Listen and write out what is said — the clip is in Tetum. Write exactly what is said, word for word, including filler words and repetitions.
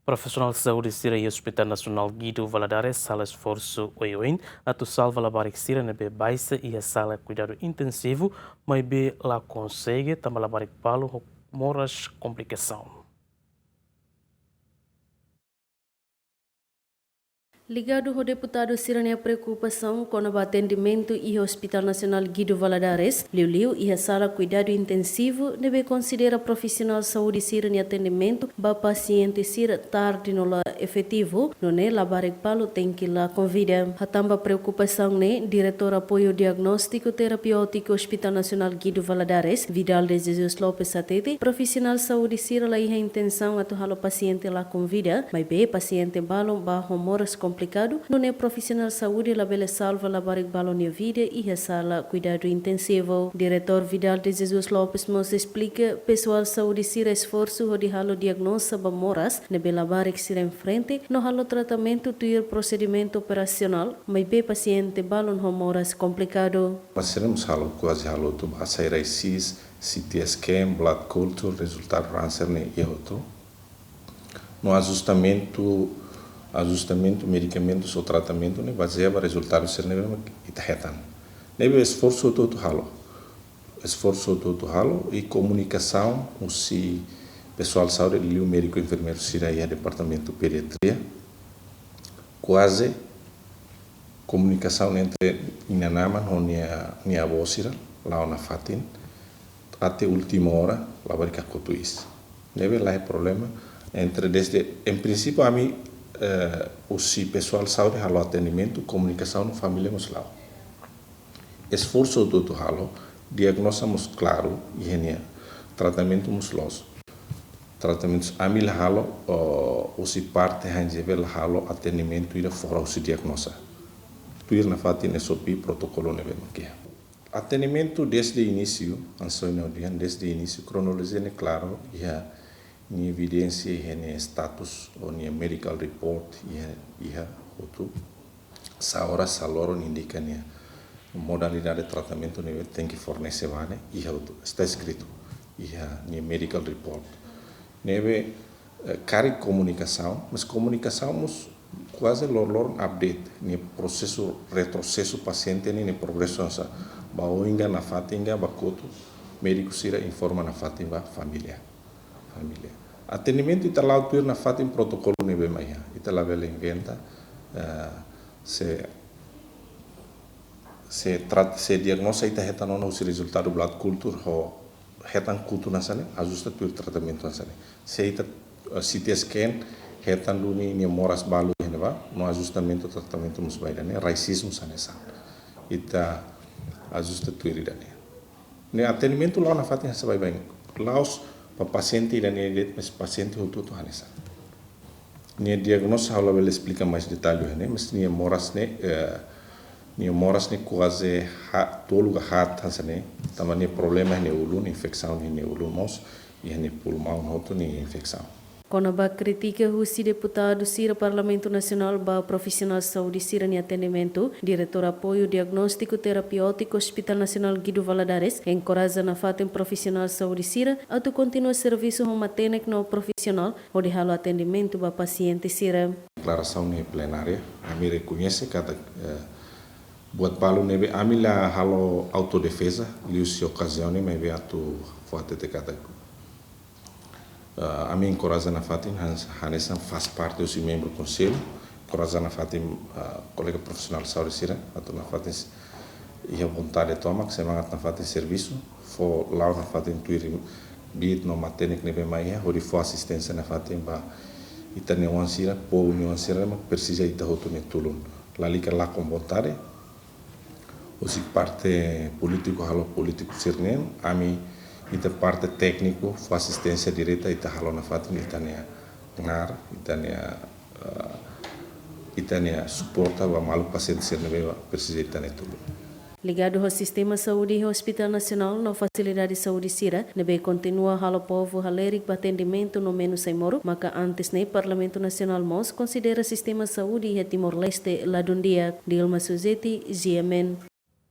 Profisionál saúde sira iha Hospital Nasionál Guido Valadares halo esforsu oioin atu salva labarik sira ne'ebé baixa iha sala kuidadu intensivu, maibé la konsege tanba labarik balu ho moras komplikasaun. Ligadu ho deputadu sira-nia preokupasaun kona-ba atendimentu iha Hospital Nasionál Guido Valadares, liuliu iha sala kuidadu intensivu, ne'ebé konsidera profisionál saúde sira-nia atendimentu ba pasiente sira tarde no la efetivu, nune'e labarik balu tenke la konvida. Hatán ba preokupasaun ne'e, Diretór Apoiu Diagnóstiku Terapéutiku Hospital Nasionál Guido Valadares, Vidal de Jesus Lopes hatete, profisionál saúde sira la iha intensaun atu halo pasiente la konvida, maibé pasiente balu ba ho moras komplikadu, nune'e profisionál saúde labele salva labarik balu nia vida iha sala kuidadu intensivu. Diretór Vidal de Jesus Lopes mós esplika, pesoál saúde sira esforsu hodi halo diagnoza ba moras ne'ebé labarik sira enfrenta, no halo tratamentu tuir prosedimentu operasionál, maibé pasiente balun ho moras komplikadu. Mas sira mós halo, kuaze halo hotu ba sai rais-cis, C T scan, blood culture, rezultadu ran sira-ne'e iha hotu. No ajustamentu, ajustamentu medikamentu ou tratamentu ne'e bazeia ba rezultadu sira ne'ebé mak ita hetan. Ne'ebé esforsu hotu-hotu halo. Esforsu hotu-hotu halo i komunikasaun husi pesoál saúde, liuliu médiku enfermeiru sira iha departamentu pediatria. Kuaze komunikasaun entre inan-aman ho nia, nia avó sira la'o nafatin até última ora, labarik hakotu iis. Ne'ebé la iha problema entre desde, em princípio, ami, eh, husi pesoál saúde halo atendimentu, komunikasaun ho família mós la'o. Esforsu hotu-hotu halo, diagnoza mós klaru iha nia, tratamentu mós loos. Tratamentu ami la halo, oh, husi parte H N G V la halo atendimentu ida fora husi diagnoza. Tuir nafatin S O P protokolu ne'ebé mak iha. Atendimentu desde inísiu, hanesan ohin ha'u dehan, desde inísiu, kronolojia ne'e klaru, iha nia evidénsia, iha nia status, ou nia medical report, iha, iha hotu. Sá oras, sá loron indika nia modalidade tratamentu ne'ebé tenke fornese ba ne'e, iha hotu, está escrito, iha nia medical report. Ne'ebé, eh, karik komunikasaun, mas komunikasaun mós kuaze lor-loron update, nia prosesu, retrosesu pasiente ne'e, nia progresu sá, ba oin ka, nafatin ka, ba kotuk, médiku sira informa nafatin ba família. Família. Atendimentu ita la'o tuir nafatin protokolu ne'ebé mak iha. Ita labele inventa, eh, se, se trat-, se diagnoza ita hetan ona husi rezultadu blood culture ho hetan kutu hanesan ne'e, ajusta tuir tratamentu hanesan ne'e. Se ita, eh, C T scan hetan duni nia moras balu iha ne'ebá, no ajustamentu tratamentu mós ba ida-ne'e, rais-cis mós hanesan. Ita ajusta tuir ida-ne'e. Ne'e atendimentu la'o nafatin hanesan baibain. La'ós ba pasiente ida-ne'e de'it, mas pasiente hotu-hotu hanesan. Nia diagnoza ha'u labele esplika mais detallu iha ne'e, mas nia moras ne'e, eh, nia moras ne'e kuaze ha-, tolu ka haat hanesan ne'e, tanba nia problema iha nia ulun, infesaun iha nia ulun mós, iha nia pulmaun hotu nia infesaun. Kona-ba krítika husi deputadu sira Parlamentu Nasionál ba profisionál saúde sira-nia atendimentu, Diretór Apoiu Diagnóstiku Terapéutiku Hospital Nasionál Guido Valadares enkoraja nafatin profisionál saúde sira atu kontinua servisu ho matenek no profisionál hodi halo atendimentu ba pasiente sira. Deklarasaun iha plenária, ami rekoñese katak, eh, buat balu ne'ebé ami la halo autodefeza, liuhusi okaziaun ne'e, maibé atu fó hatete katak, eh, ami enkoraja nafatin, han-, hanesan faz parte husi membru konsellu, enkoraja nafatin, eh, kolega profisionál saúde sira, atu nafatin s-, iha vontade tomak, semangat nafatin servisu, fó la'o nafatin tuir kbiit no matenek ne'ebé mak iha, hodi fó asisténsia nafatin ba ita-nia oan sira, povu nia oan sira, mak presiza ita hotu nia tulun. Lalika lakon vontade, husi parte polítiku halo polítiku sira-nian, ami ita parte tékniku fó asisténsia direta, ita halo nafatin ita-nia knaar, ita-nia, eh, ita-nia suporta ba maluk pasiente sira ne'ebé presiza ita-nia tulun. Ligadu ho sistema saúde iha Hospital Nasionál no fasilidade saúde sira ne'ebé kontinua halo povu halerik ba atendimentu no menus ai-moruk, maka antes ne'e Parlamentu Nasionál mós konsidera sistema saúde iha Timor-Leste ladún di'ak. Dilma Suzeti, G M N.